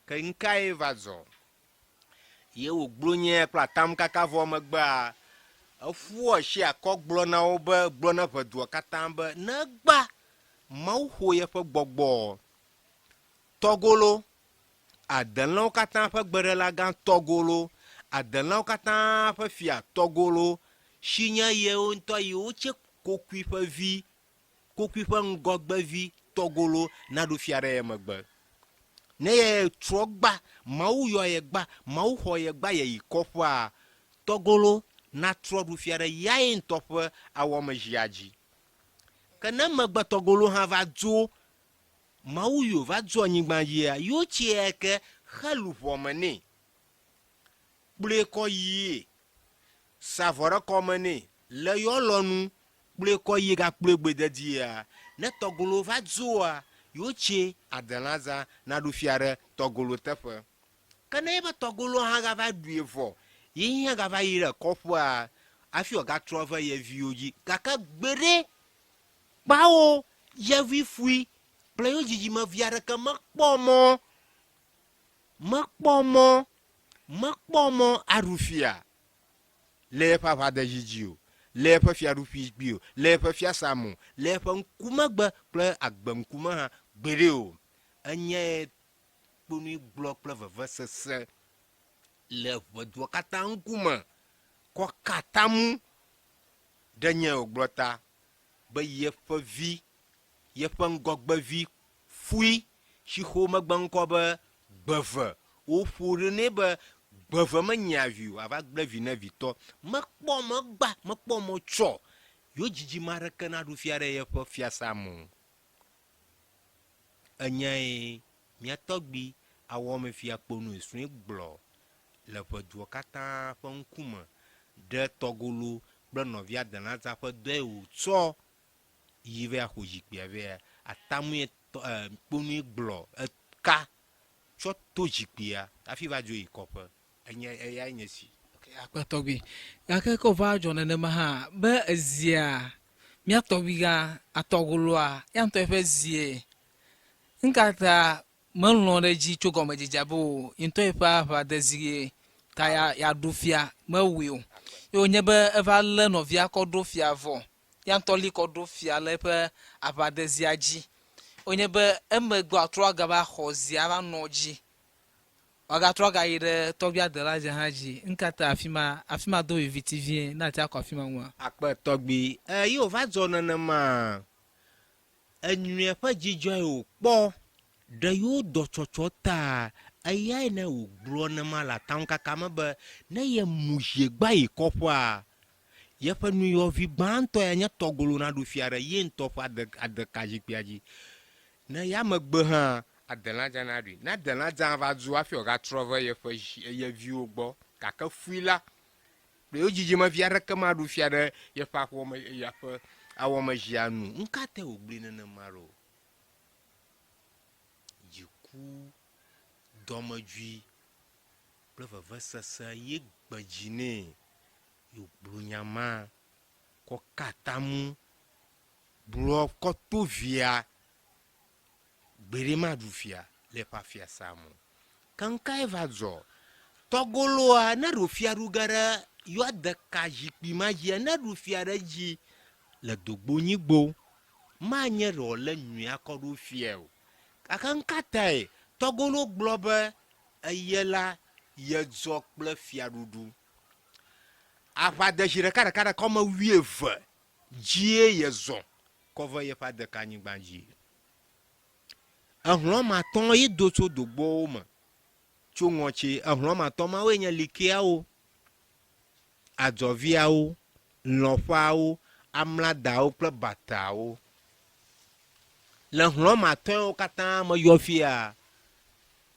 Ke nukae va dzɔ? Ye wògblɔ nyae kple atamkaka vɔ megbea, eƒu asi akɔ gblɔ na wo be, gblɔ na ʋedua katã be, negba Mawu xo yeƒe gbɔgbɔ tɔgolo, adelãwo katã ƒe gbeɖelagã tɔgolo, adelãwo katã ƒe fia tɔgolo, si nye yewo ŋutɔ yewotse kokui ƒe vi Kokui ƒe ŋgɔgbevi tɔgolo naɖo fia ɖe ye megbe. Ne ye trɔ gba, Mawu yɔ ye gba, Mawu xɔ ye gba yeyi kɔƒea, tɔgolo natrɔ ɖu fia ɖe yae ŋutɔ ƒe awɔmezia dzi. Ke ne emegbe tɔgolo hã va dzo, Mawu yo va dzo anyigba dzia, yo tsia ke xe luʋɔ me nɛ, kplɔe kɔ yie, sa avɔ ɖe kɔme nɛ le yɔ lɔnu, kplɔe kɔ yie gakplɔe gbɔe dediea. Ne tɔgolo va dzoa, yotse adelãza naɖu fia ɖe tɔgolo teƒe. Ke ne ebe tɔgoloa hã gava ɖui vɔ, ye hã gava yi ɖe kɔƒea hafi wòagatrɔ ve ye viwo dzi. Gake gbeɖe, kpawo, yevi fui kple yewo dzidzimevi aɖeke mekpɔ mɔ Mekpɔ mɔ, mekpɔ mɔ aɖu fia le eƒe aʋadedzi dzi o, le eƒe fiaɖuƒe dzi o, le eƒe fiasã me o, le eƒe ŋkumegbe kple agbe ŋkume hã gbeɖe o. Enyae kponui gblɔ kple vevesese le ʋedua katã ŋkume kɔ ka atamu ɖe nyae wògblɔ ta be yeƒe vi, yeƒe ŋgɔgbevi Fui si xo megbe ŋkɔ be Gbeve. Woƒo ɖe nɛ be Gbeve menyea vi o, ava gblẽ vi ne vitɔ. Mekpɔ mɔ gba, mekpɔ mɔ tsɔ yewo dzidzime aɖeke naɖu fia ɖe yeƒe fiasã me o. Enyae mía tɔgbui Awɔmefia Kponui srɔ̃e gblɔ le ʋedua katã ƒe ŋkume ɖe Tɔgolo kple nɔvia Denaza ƒe dɔe wòtsɔ yi vɛ axo zikpuia vɛ atamue tɔ e kponue gblɔ eka tsɔ to zikpuia hafi va dzo yi kɔƒe. Enye eyae nye si. Ok akpe tɔgbui. Gake ke wòva dzɔ nenema hã be ezia mía tɔgbui gã atɔgoloa ya ŋutɔ eƒe zie. Ŋkata Melɔ̃ ɖe edzi tso gɔmedzedzea be o, ye ŋutɔ yeƒe aʋadezie ta yeaɖu fia, mewɔe o. Ye wònye be eva lé nɔvia kɔ ɖo fia vɔ, ya ŋutɔ li kɔ ɖo fia le eƒe aʋadezia dzi. Wònye be emegbe wòatrɔ agava xɔ zia va nɔ edzi, wòagatrɔ agayi ɖe tɔgbuia Delaja hã dzi. Nu ka ta afi ma, afi ma do viviti vie ne àte akɔ afi ma ŋua? Akpe tɔgbui. Ẽ, ye wòva dzɔ nenemaa? Enyuie ƒe dzidzɔe wòkpɔ ɖe yewo dɔtsɔtsɔ ta, eyae na wògblɔ nema le atamkaka me be ne yemu ziegba yi kɔƒea, yeƒe nuyɔvi gbãtɔ ya nye tɔgolo naɖu fia ɖe ye ŋutɔ ƒe ade, adekazikpuia dzi. Ne ya megbe hã, adelãdza naɖui. Ne adelãdza va dzo hafi wòagatrɔ va yeƒe zi, ye viwo gbɔ. Gake fui la, Ɖe yewo dzidzimevi aɖeke maɖu fia ɖe yeƒe aƒeme, yeƒe awɔmezia nu. Nu ka tae wògblɔe nenema ɖo? Dziku, dɔmedzoe kple vevesese ye gbe dzi nɛ ye wògblɔ nya ma kɔ ka atamu gblɔ kɔ to via Gbeɖe maɖu fia le eƒe afiasa me o. Ke nukae va dzɔ? Tɔgoloa ne ɖo fiaɖuge ɖe yɔade ka zikpui ma dzia, ne ɖu fia ɖe edzi le dogbonyigbo, manye ɖe wòlé nyuia kɔ ɖo fiae o. Gake nukatae Tɔgolo gblɔ be eye la yedzɔ kple fiaɖuɖu? Aʋadezi ɖekaɖekaɖeka wɔme wuieve dzie yezɔ kɔ ve yeƒe adekanyigba dzi. Ehlɔ̃ matɔ̃ ye do tso dogbowo me tso ŋɔtsi. Ehlɔ̃ matɔ̃ mawoe nye likeawo, adzɔviawo, lɔ̃ƒeawo, amladawo kple bataawo. Le hlɔ̃ matɔ̃ewo katã me yɔ fia,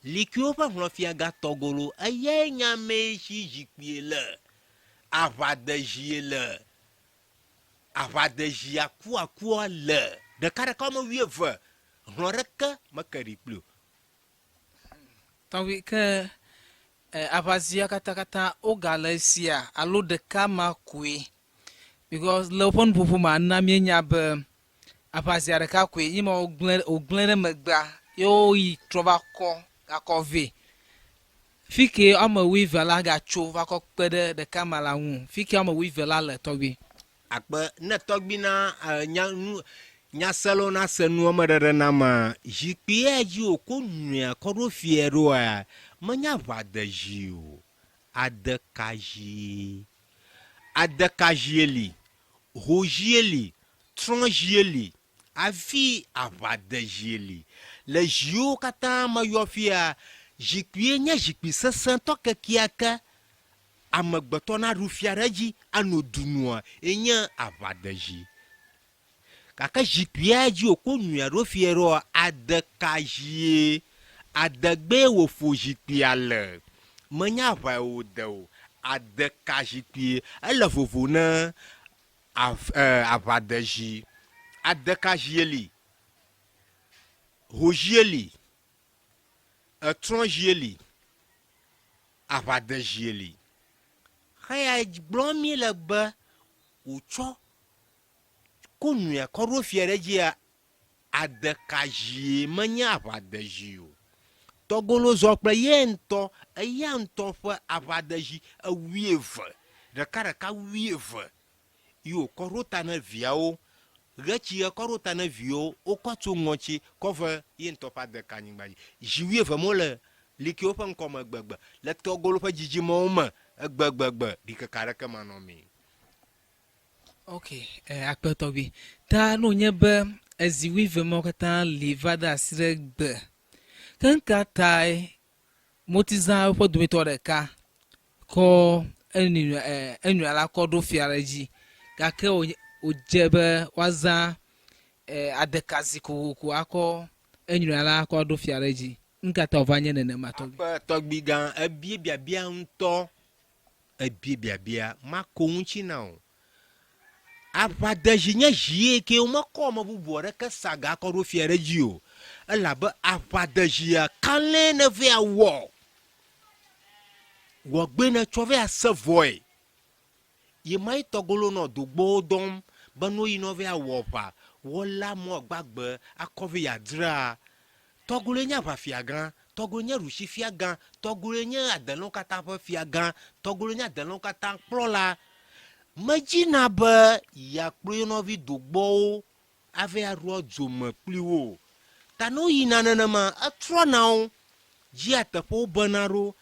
likiwo ƒe hlɔ̃fiagã tɔgolo, eyae nye amee si zikpuie le, aʋadezie le, Aʋadezi akuakua le ɖekaɖeka woame wuieve, hlɔ̃ ɖeke meke ɖi kpli o. Tɔgbi ke e, aʋazia katãkatã wogale esia alo ɖeka ma koe? Because le woƒe nuƒoƒo mea, na míenya be aʋazia ɖeka koe ye ma wogblẽ wògblẽ ɖe megbea ye woyi trɔ va kɔ. gakɔ vɛ. Fike ame wuieve la gatso va kɔ kpe ɖe ɖeka ma la ŋu. Fike ame wuieve la le tɔgbui. Akpe ne tɔgbui na nya nu nyaselawo nase nua me ɖeɖe na ma, zikpui ya dzi wòko nɔea kɔ ɖo fiɛ ɖoa, menye aʋadezi o, adekazie. Adekazie li, hozie li, trɔ̃zie li, hafi aʋadezie li. Le ziwo katã meyɔ fia, zikpuie nye zikpui sesẽtɔ kekeake amegbetɔ naɖu fia ɖe edzi ano du nua ye nye aʋadezi. Gake zikpuia dzi wòko nyuia ɖo fiɛ ɖoa, adekazie, adegbee wòƒo zikpuia le. Menye aʋae wòde o, adekazikpuie. Ele vovo ne av, e, aʋadezi. Adekazie li, hozie li, etrɔ̃zie li, aʋadezie li. Xeya gblɔm míele be wòtsɔ ko nɔea kɔ ɖo fia ɖe edzia, adekazie menye aʋadezi o. Tɔgolo zɔ kple ye ŋutɔ, eya ŋutɔ ƒe aʋadezi wuieve, ɖekaɖeka wuieve yi wòkɔ ɖo ta ne viawo. Ɣetsi ekɔ ɖo ta ne viwo, wokɔ tso ŋɔtsi kɔ ve ye ŋutɔ ƒe adekanyigba dzi. Zi wuieve mole Likiwo ƒe ŋkɔ me egbegbe, le Tɔgolo ƒe dzidzimewo me egbegbegbe, ɖikeke aɖeke manɔmee. Ok, eh, akpe tɔgbi. Ta ne wònye be ezi wuieve mawo katã li va de asi ɖe gbe, ke nu ka tae moti zã woƒe dometɔ ɖeka kɔ enui eh, enui la kɔ ɖo fia ɖe edzi gake wòdze be woazã eh, adekazi kokoko akɔ enui la kɔ ɖo fia ɖe edzi? Nu ka ta wòva nye nenema tɔgbi? Akpe tɔgbi gã, ebie biabia ŋutɔ. Ebie biabia mako ŋuti na wò. Aʋadezi nye zi yi ke womekɔ ame bubu aɖeke sa ga kɔ ɖo fia ɖe edzi o. Elabe aʋadezia kalẽe nèvea wɔ. Wɔgbee nètsɔ vɛ ase vɔe. Yemayi tɔgolo nɔ dogbowo dɔm be no yi nɔ vɛ wɔ aʋa wɔla mɔ gbagbe akɔ vɛ yeadzraa. Tɔgoloe nye aʋafiagã, Tɔgoloe nye ɖusifiagã, Tɔgoloe nye adelãwo katã ƒe fiagã, Tɔgoloe nye adelãwo katã kplɔla. Medina be yeakplɔ ye nɔvi dogbɔwo ava aɖoa dzo me kpli wo o. Ta ne woyina nenema, etrɔna wo, dzia teƒewo bena ɖo.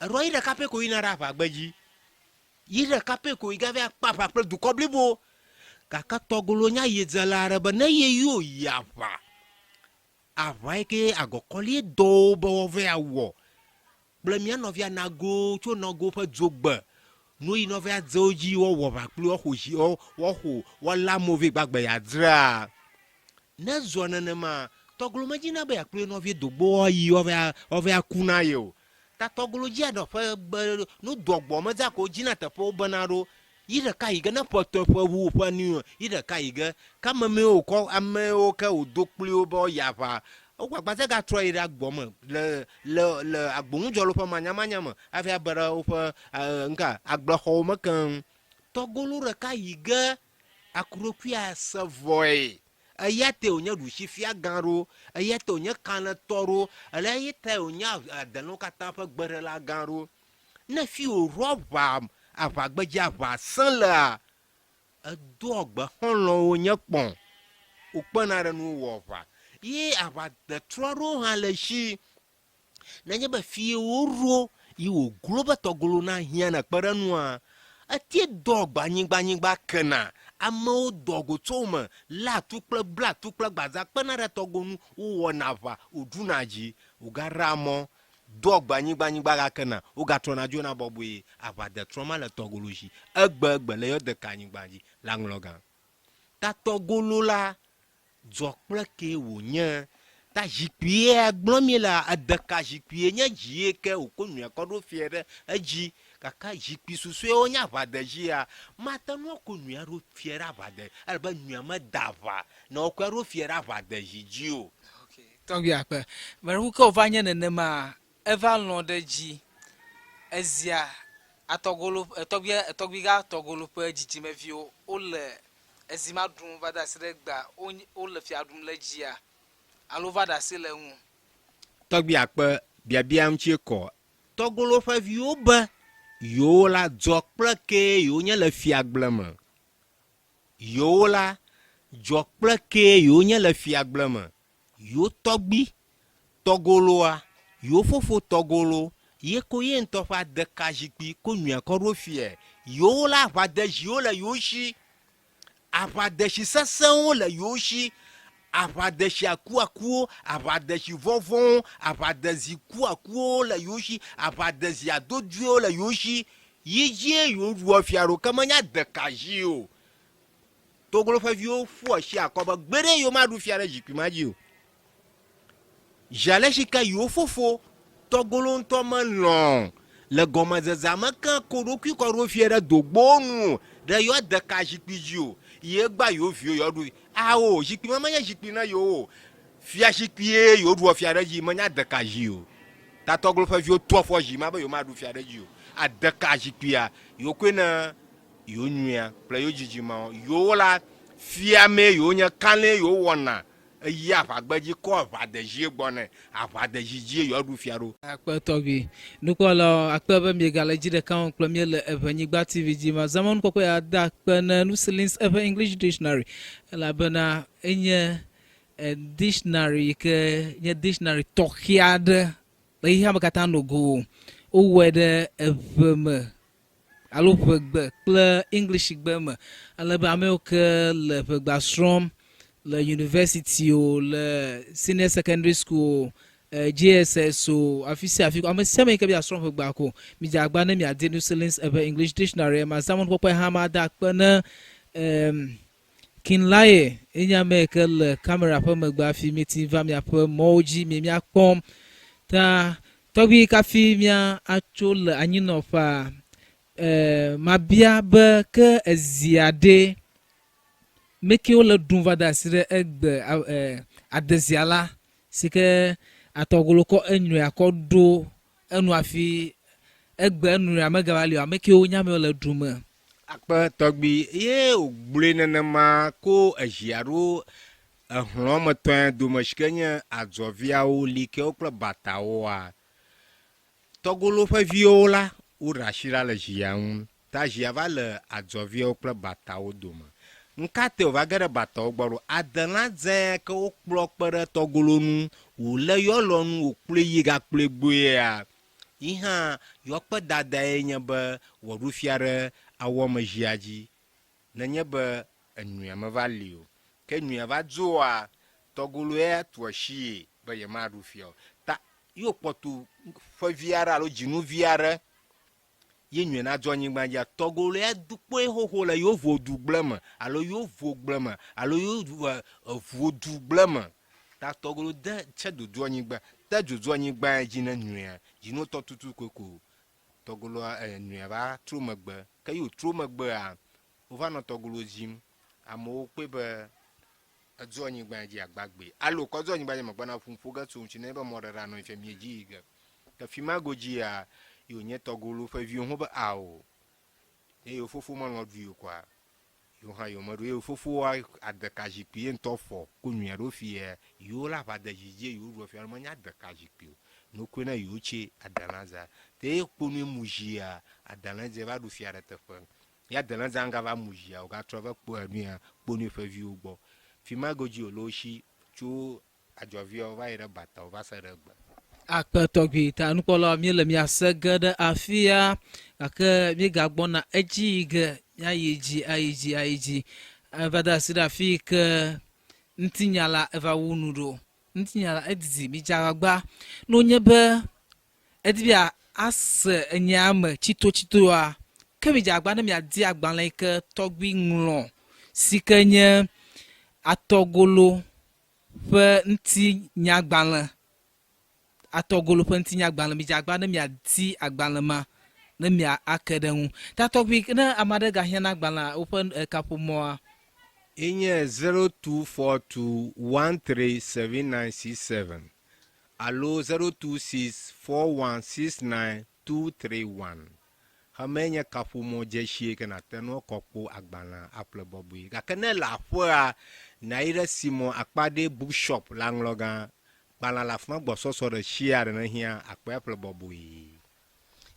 Eɖoa yi ɖeka pɛ ko yina ɖe aʋagbedzi. Yi ɖeka pɛ ko yi gava kpe aʋa kple dukɔ blibo. Gake tɔgolo nye ayedzela aɖe be ne ye yo yi aʋa, aʋa yi ke agɔkɔlie dɔwo be woava awɔ kple mía nɔvia Nago tso Nɔgo ƒe dzogbe. No yi nɔvia dzewo dzi woawɔ aʋa kpli woaxo zi woaxo woalé amewo vɛ gbagbe yeadzraa. Ne ezɔ nenema, tɔgolo medina be yeakplɔ ye nɔvia dogbo woayi woava woava ku na ye o. Ta tɔgolo dzia nɔƒe be no doa gbɔ medza ko dzina teƒewo bena ɖo. Yi ɖeka yi ge ne ƒe tɔe ƒe ʋu ƒe nu yi ɖeka yi ge ke amemewo wòkɔ amewo ke wòdo kpli wo be woayi aʋa. Wogbagba gatrɔ yi ɖe agboa me le le le agboŋudzɔlawo ƒe manyamanya me hafi abe ɖe woƒe ŋka agblexɔwo me keŋ. Tɔgolo ɖeka yi ge akuɖokui ase vɔe. Eya tae wònye ɖusifiagã ɖo, eya tae wònye kalẽtɔ ɖo, alo eya tae wònye adelãwo katã ƒe gbeɖela gã ɖo. Ne fi wòɖo aʋa, aʋagbedzi aʋa sẽ lea, edoa gbe xɔlɔ̃wo nye kpɔ̃, wokpena ɖe eŋu wowɔa aʋa. Ye aʋadetrɔ aɖewo hã le esi. Nenye be fie woɖo yi wòglo be tɔgolo na hiã na kpeɖeŋua, etie dɔ gbe anyigbanyigba kena. Amewo doa go tso wo me, léa tu kple blaa tu kple gbaza kpena ɖe tɔgo ŋu wowɔna aʋa wòɖuna dzi. Wogaɖea mɔ, doa gbe anyigbanyigba gakena, wogatrɔna dzona bɔbɔe. Aʋa detrɔ ma le tɔgolo dzi egbegbe le yɔ deka anyigba dzi le aŋlɔgã. Ta tɔgolo la Dzɔ kple kee wònye. Ta zikpui ya gblɔm míelea, edeka zikpuie nye dzi ye ke wòko nɔe kɔ ɖo fiɛ ɖe edzi. Gake zikpui susɔewo nye aʋadedzia, mate ŋu ako nɔe aɖo fiɛ ɖe aʋade, elabe nɔea meda aʋa ne woakɔe aɖo fiɛ ɖe aʋadezi dzi o. Tɔgbui akpe. Gbeɖeka ke wòva nye nenema, eva lɔ̃ ɖe edzi. Ezia atɔgolo, tɔgbui, tɔgbuigã atɔgolo ƒe dzidzimeviwo wole Ezi ma ɖum va de asi ɖe egbea wole fia ɖum le edzia alo va ɖe asi le eŋu? Tɔgbui akpe. Biabia ŋutie kɔ. Tɔgolo ƒe viwo be yewo la dzɔ kple kee yewonye le fiagble me. Yewo la dzɔ kple kee yewonye le fiagble me. Yewo tɔgbui tɔgoloa, yewo fofo tɔgolo ye ko ye ŋutɔ ƒe adekazikpui ko nyuia kɔ ɖo fiae. Yewo la aʋadeziwo le yewo si. Aʋadesi sesẽwo le yewo si, aʋadesi akuakuwo, aʋadesi vɔvɔ̃wo, aʋadezi kuakuwo le yewo si, aʋadezi adodoewo le yewo si. Yi dzie yewoɖua fia ɖo, ke menye adeka dzi o. Togolo ƒe viwo ƒu asi akɔ be gbeɖe yewomaɖu fia ɖe zikpui ma dzi o. Zi ale si ke yewo fofo Tɔgolo ŋutɔ melɔ̃ le gɔmedzedzea me ke ko ɖokui kɔ ɖo fiɛ ɖe dogbowo nu o, ɖe yewoade ka zikpui dzi o, ye gba yewo viwo yewoaɖu. Ao, zikpui ma menye zikpui na yewo o. Fiazikpuie yewoɖua fia ɖe edzi, menye ade ka zi o. Ta Tɔgolo ƒe viwo tu afɔ zi ma be yewomaɖu fia ɖe edzi o. Ade ka zikpuia, yewokɔe ne yewo nyuia kple yewo dzidzimeawo. Yewo la, fia mee yewonye, kalẽe yewowɔna Eyi aʋagbedzi kɔ aʋadezie gbɔ nɛ. Aʋadezi dzie yewoaɖu fia ɖo. Akpe tɔgbi. Nukpɔlawo, akpe be miegale dzi ɖeka wɔm kple mí le Eʋenyigba TV dzi. Mazã mɔnukpɔkpɔ ya ade akpe ne Nusilin's eƒe English Dictionary elabena enye dictionary yi ke nye dictionary tɔxɛ aɖe le xexea me katã nogo. Wowɔe ɖe eʋe me alo ʋegbe kple Englishgbe me ale be ame yiwo ke le ʋegbea srɔ̃m le yunivɛsiti o, le senior secondary school o, eh, JSS o, afi sia afi, ame sia ame yi ke be yeasrɔ̃ ʋegbea ko, midze agbagba ne miadi Nusilins eƒe English Dictionary. Mazã mɔnukpɔkpɔe hã mada akpe ne em, Kinlaye ye nye ame yi ke le kamera ƒe megbe hafi míeti va miaƒe mɔwo dzi mie míakpɔm. Ta tɔgbi kafi mía atso le anyinɔƒea, e, mabia be ke ezia ɖe meke wole ɖum va de asi ɖe egbe e, adezia la si ke atɔgolo kɔ enyuia kɔ ɖo enu hafi egbe enyuia megava li o. Ame kewo nye amewo le ɖu me. Akpe tɔgbi ye wògblɔe nenema ko ezia ɖo ehlɔ̃ me tɔe dome si ke nye adzɔviawo, likewo kple batawoa. Tɔgolo ƒe viwo la, woɖe asi ɖa le zia ŋu. Ta zia va le adzɔviawo kple batawo dome. Ŋkatae wòva ge ɖe batawo gbɔ ɖo? Adelã dzẽ ke wokplɔ kpe ɖe tɔgolo ŋu wòlé yɔlɔnu wòkplɔe yi gakplɔe gbɔea? Yi hã yɔkpe dadae nye be wòaɖu fia ɖe awɔmezia dzi nenye be enyuia meva li o. Ke nyuia va dzoa, tɔgoloe atu asie be yemaɖu fia o. Ta ye wòkpɔtu ƒe vi aɖe alo dzinu vi aɖe ye nyuie nadzɔ anyigba dzia, tɔgoloea du kpɔe xoxo le yewo vodugble me alo yewo vogble me alo yewo vodugble me. Ta tɔgolo de tse dodo anyigba, te dzodzo anyigba dzi ne nyuiea, dzinu tɔ tutu koeko tɔgoloa e nyuiea va tro megbe. Ke ye wòtro megbea, wova nɔ tɔgolo dzim. Amewo kpɔe be edzo anyigba dzi agbagbe alo kɔ dzo anyigba dzi megbe na ƒu ƒo ge tso ŋuti ne be mɔɖeɖe anɔ fia mie dzi yi ge. Ke fima godzia, ye wònye tɔgolo ƒe viwo hã be ao. Ne yewo fofo melɔ̃ ɖui o koa, yewo hã yewo meɖui. Ye fofoa adeka zikpui ye ŋutɔ fɔ ko nyuia ɖo fia. Yewo la ʋa de zi dzi yewo ɖua fia menye adeka zikpui o. Nokɔe na yewo tse adelãza. Te ye kponue mu zia, adelãdze va ɖu fia ɖe teƒe. Ya adelãdza ŋgava mu zia o gatrɔ va kpo enuya kponue ƒe viwo gbɔ. Fima godzi wòle wo shi tso adzɔviawo va yi ɖe batawo va se ɖe egbe. Akpe tɔgbi ta nukpɔlawo míele mia se ge ɖe afia gake míegagbɔna edzi yi ge míayi dzi ayi dzi ayi dzi eva de asi ɖe afi yi ke ŋutinya la eva wu nu ɖo. Ŋutinya la edidi midze agbagba ne wonye be edi be yease enyaa me tsitotsitoa ke midze agbagba ne miadi agbalẽ yi ke tɔgbi ŋlɔ si ke nye Atɔgolo ƒe ŋutinyagbalẽ, Atɔgolo ƒe ŋutinyagbalẽ, midze agbagba ne miadi agbalẽ ma ne miake ɖe eŋu. Ta tɔgbi, ne ame aɖe gahiã na agbalẽa, woƒe kaƒomɔa? Ye nye 0242137967 alo 0264169231. Xemee nye kaƒomɔ dzesie ke nàte ŋu akɔ kpo agbalẽ aƒle bɔbɔe. Gake ne èle aƒea, nàyi ɖe simɔ akpa ɖe bookshop le aŋlɔgã. Gbalẽa le afima gbɔsɔsɔ ɖe sia ɖe ne hiã, akpɔe aƒle bɔbɔe.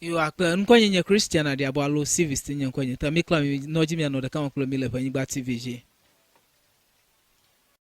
Yo akpe, ŋkɔnye nye Christian Aɖiabɔ alo Civist nye ŋkɔnye, ta mi kple mi nɔ dzi mianɔ ɖeka me kple mi le Ʋenyigba TV dzi.